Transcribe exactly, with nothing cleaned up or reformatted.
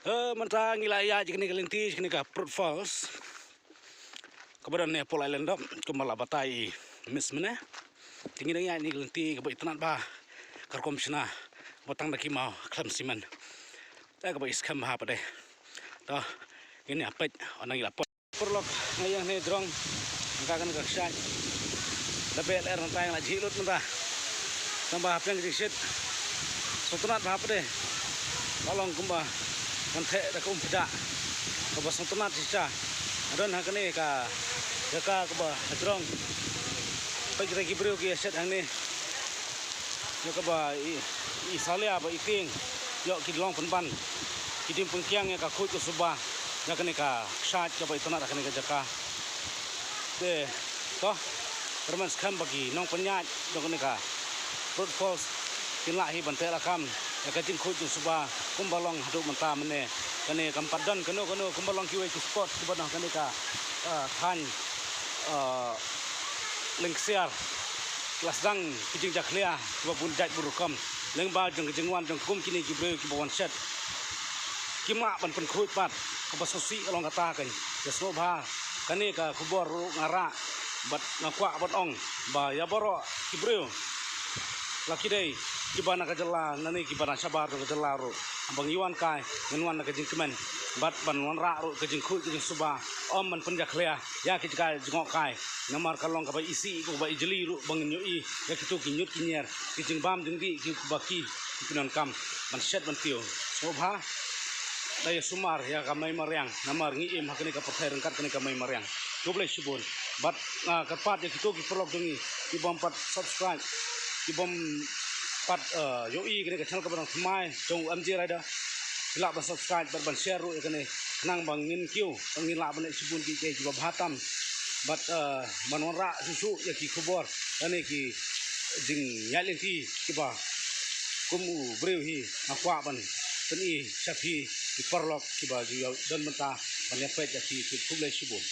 Eh, mynta ngi la ïaid kane ka lynti, kane ka Prut Falls. Kaba don ne Paul Island Dock, kumba la batai i Miss mynne. Te ngi dang ïaid kane ka lynti kaba itynnad bha, ka rukom shna, ba tang da ki maw khlem simen. Te kaba i skhem bha pat de. To, ngin ïa peit, ynda ngi la poi. Paralok, nga ïeng hangne jrong, nga kane ka kshaid. Da beh lyer nangta nga la jhieh lut mynta. Tangba hapdeng ka jingshit, sngewtynnat bha pat de. Ka long kumba ngan theh da ka um pyrdah kaba sngewtynnat shisha. Nga don ha kane ka jaka kaba ha jrong. Peit kita ki briew ki ïa shet hangne. Ïa kaba i, i salia ba i tieng. Ïoh ki long pynban ki jingpyngkiang ïa ka khuid ka suba ïa kane ka kshaid kaba itynnad ha kane ka jaka. Te to, kyrmen skhem ba ki nongpynïaid jong kane ka Prut Falls kin lah hi ban teh lakam ïa ka jingkhuid jingsuba kumba long haduh mynta mynne. Kane kam pat don kano kano kumba long kiwei ki spot kiba don ha kane ka, eh, thaiñ, eh, Lyngksiar. La sdang ki jingjakhlia kiba bun jait bun rukom lyngba jong ka jingwan jong kum kine ki briew kiba wan shet. Kim lah ban pynkhuid pat, kaba sngewsih ka long kata. Kan ïa sngewbha, kane ka khubor ruh nga rah bad nga kwah ban ong ba ïa baroh ki briew, la ki dei kiba na ka jylla lane kiba na shabar jong ka jylla ruh, ba ngi wan kai, ngan wan da ka jingkmen bad ban wanrah ruh ka jingkhuid ka jingsuba, ym ban pynjakhlia ïa ki jaka jngohkai. Namar ka long kaba isih, kaba ijli ruh ba ngin ïohi ïa kito ki ñiut ki ñier, ki jingbam jingdih kiba ki, ki pyndonkam ban shet ban tiew. Sngewbha da ïa sumar ïa ka mei mariang, namar ngi im ha kane ka pyrthei ryngkat kane ka mei mariang. Khublei shibun. Bad nga kyrpad ïa kito ki paralok jong ngi kibym pat subscribe, kibym pat, eh, ïohi kane ka channel kaba dang thymmai jong u M J Rider, ki lah ban subscribe bad ban share ruh ïa kane, khnang ba ngin kiew, ba ngin lah ban leh shibun kiei kiei kiba bha tam. Bad, eh, ban wanrah shuh shuh ïa ki khubor lane ki jingïaid lynti kiba kum u briew hi nga kwah ban pyni sha phi ki paralok kiba ju ïa don mynta ban ïa peit ïa ki. Khublei shibun.